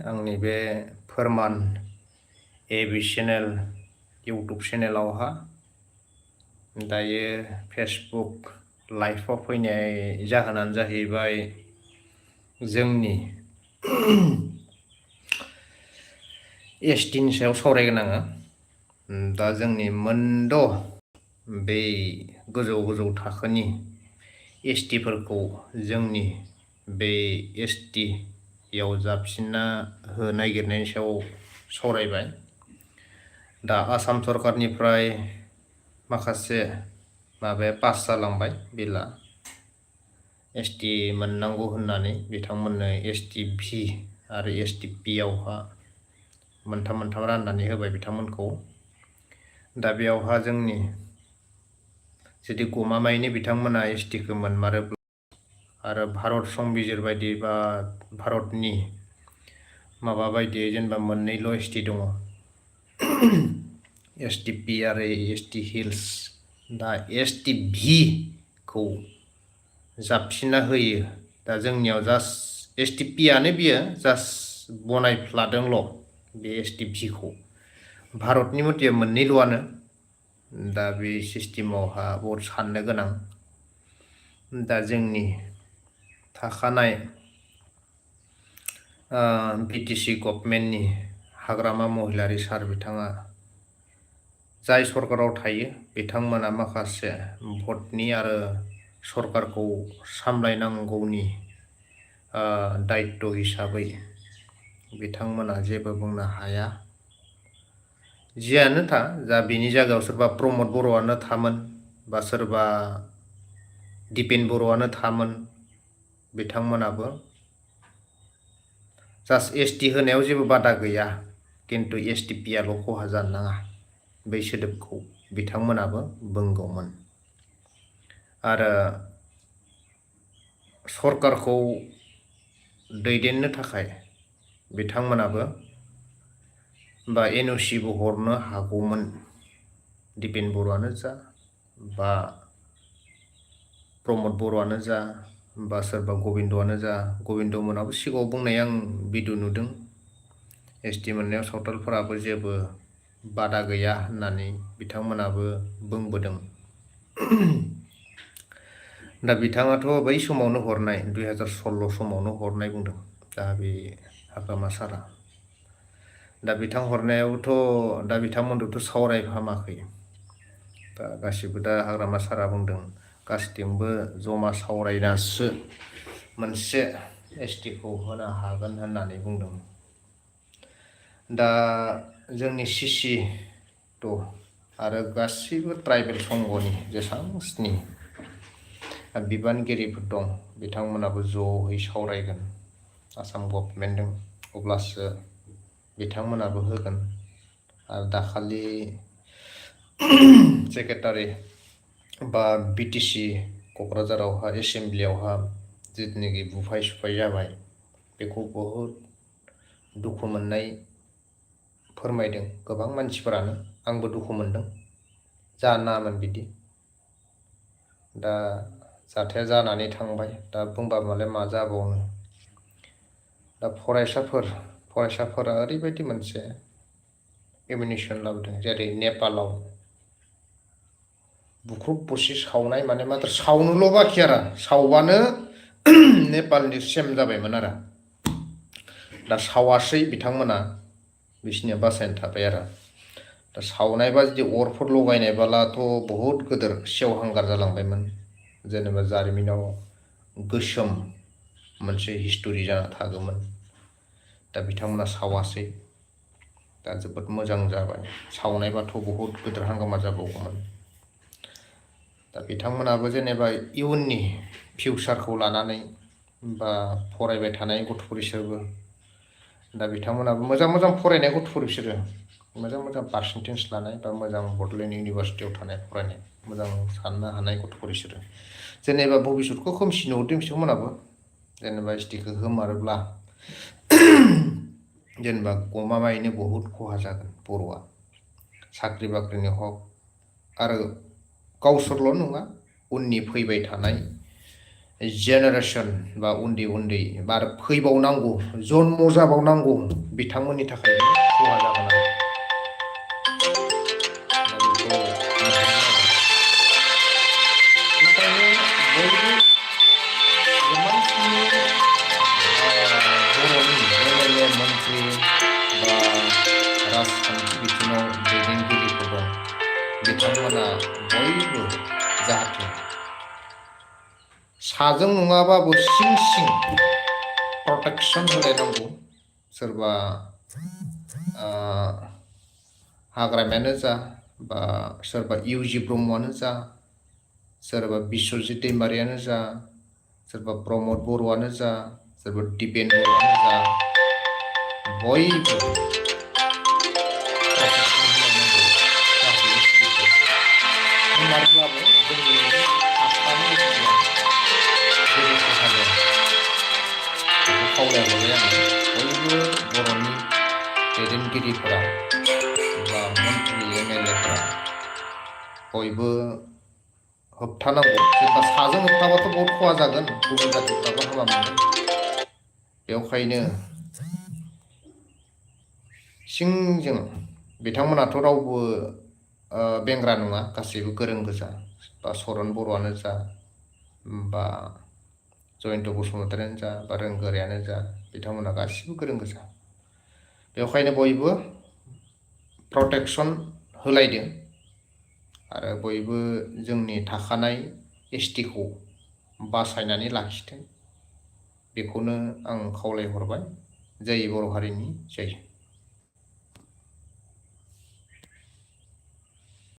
आंनि बे फोरमान एबि चेनेल इउटुब चेनेलावहा दायो फेसबुक लाइभआव फैनाय जाहोनानो जाहैबाय जोंनि एसटिनि सायाव सावरायगोन आङो। दा जोंनि मोनद' बे गोजौ थाखोनि एसटिफोरखौ जोंनि बे एसटियाव जाबसिनना होनो नागिरनायनि सायाव सावरायबाय। दा आसाम सरकारनिफ्राय माखासे माबाया पास जालांबाय बिला एसटि मोननांगौ होननानै बिथांमोननो एसटि भि आरो एसटि पि आवहा मोनथाम राननानै होबाय बिथांमोनखौ। दा बेयावहा जोंनि जुदि गमामायैनो बिथांमोना एसटिखौ मोनमारोब्ला आरो भारत संबिजिर बायदि बा भारतनि माबा बायदि जेनेबा मोननैल' एसटि दङ एसटि पि आरो एसटि हिल्स। दा एसटि भि खौ जाबसिनना होयो। दा जोंनियाव जास्ट एसटि पि आनो बियो जास्ट बनायफ्लादोंल' बे एसटि भि खौ। भारतनि मथे मोननैल'आनो। दा बे सिस्टेमावहा बहुद साननो गोनां। दा जोंनि थाखानाय बिटिसि गभर्नमेन्टनि हाग्रामा महिलारि सार बिथाङा जाय सरकाराव थायो बिथांमोना माखासे भटनि आरो सरकारखौ सामलायनांगौनि दायित्व हिसाबै बिथांमोना जेबो बुंनो हाया। जियानो था जा बिनि जायगायाव सोरबा प्रमद बर'आनो थामोन बा सोरबा दिपेन बर'आनो थामोन बिथांमोनाबो जास्ट एसटि होनायाव जेबो बादा गैया, किन्तु एसटि पि आल' खहा जानो नाङा बै सोदोबखौ बिथांमोनाबो बुंगौमोन। आरो सरकारखौ दैदेननो थाखाय बिथांमोनाबो बा एनअसिबो हरनो हागौमोन। दिपेन बर'आनो जा बा प्रमद बर'आनो जा बा सोरबा गबिन्दआनो जा, गबिन्द मोनाबो सिगाङाव बुंनाय आं भिडिअ नुदों। एसटि मोननायाव सावथालफोराबो जेबो बादा गैया होननानै बिथांमोनाबो बुंबोदों। दा बिथाङाथ' बै समावनो हरनाय 2016 समावनो हरनाय बुंदों दा बे हाग्रामा सारा। दा बिथां हरनायावथ' दा बिथांमोनजोंथ' सावरायहामाखै। दा गासिबो दा हाग्रामा सारा बुंदों गासैथिंबो जमा सावरायनासो मोनसे एसटिखौ होनो हागोन होननानै बुंदों। दा जोंनि सिसि आरो गासैबो ट्राइबेल संघनि जेसांखिनि बिबानगिरिफोर दं बिथांमोनाबो जयै सावरायगोन आसाम गभर्नमेन्टजों, अब्लासो बिथांमोनाबो होगोन। आरो दाखालि सेक्रेटारि बा बिटिसि क'क्राझारावहा एसेमब्लियावहा जिथुनाखि बुफाय सुफाय जाबाय बेखौ बहुद दुखु मोननाय फोरमायदों गोबां मानसिफोरानो। आंबो दुखु मोनदों, जानो नाङामोन बिदि। दा जाथाया जानानै थांबाय, दा बुंबा मालाय मा जाबावनो। दा फरायसाफोरा ओरैबायदि मोनसे एमिनेसन लाबोदों, जेरै नेपालाव बुख्रुब बुसि सावनाय माने माथ्र' सावनोल' बाखि आरो सावबानो नेपालनि सेम जाबायमोन आरो। दा सावासै बिथांमोना, बिसोरनिया बासायना थाबाय आरो। दा सावनायबा जुदि अरफोर लगायनायबालाथ' बहुद गोदोर सेवहांगार जालांबायमोन। जेनेबा जारिमिनाव गोसोम मोनसे हिस्ट'रि जाना थागौमोन। दा बिथांमोना सावासै, दा जोबोद मोजां जाबाय। सावनायबाथ' बहुद गोदोर हांगामा जाबावगौमोन। दा बिथांमोनाबो जेनेबा इयुननि फिउचारखौ लानानै बा फरायबाय थानाय गथ'फोर बिसोरबो, दा बिथांमोनाबो मोजां फरायनाय गथ'फोर बिसोरो मोजां पार्सेन्टेज लानाय बा मोजां बड'लेण्ड इउनिभारसिटियाव थानाय फरायनाय मोजां साननो हानाय गथ'फोर बिसोरो जेनेबा भबिसतखौ खोमसि नुहुरदों बिथांमोनाबो। जेनेबा एसटिखौ होमारोब्ला जेनेबा गमामायैनो बहुद खहा जागोन बर'आ, साख्रि बाख्रिनि हक आरो गावसोरल' नङा उननि फैबाय थानाय जेनेरेसन बा उन्दै उन्दै बा आरो फैबावनांगौ जन्म जाबावनांगौ बिथांमोननि थाखाय खहा जागोन आरो दा बेखौ ओंखायनो बयबो जेमानखिनि बर'नि एमएलए मन्त्रि बा राजखान्थि बिथिङाव दैदेनगिरिफोर दं बिथांमोना बयबो जाहाथे साजों नङाबाबो सिं सिं प्रटेक्सन होलायनांगौ सोरबा हाग्रामायानो जा बा सोरबा इउजि ब्रह्मआनो जा सोरबा बिश्वजित दैमारियानो जा सोरबा प्रमद बर'आनो जा सोरबा दिपेन बर'आनो जा बयबो प्रटेक्सन होलायनांगौ जाहाथे होनब्लाबो जोंनि आसामनि जेबो खहा जाया बेखौ खावलायहरबाय आङो बयबो बर'नि दैदेनगिरिफोरा बा मन्त्रि एमएलएफोरा बयबो होबथानांगौ जेनेबा साजों होबथाबाथ' बहुत खहा जागोन गुबुन जातिफ्राबो हामा मोनगोन बेवखायनो सिंजों बिथांमोनाथ' रावबो बेंग्रा नङा गासैबो गोरों गोजा बा सरन बर'आनो जा बा जयन्त बसुमतारियानो जा बा रोंगोरायानो जा बिथांमोना गासिबो गोरों गोजा बेवखायनो बयबो प्रटेक्सन होलायदों आरो बयबो जोंनि थाखानाय एसटिखौ बासायनानै लाखिथों बेखौनो आं खावलायहरबाय जय बर' हारिनि जय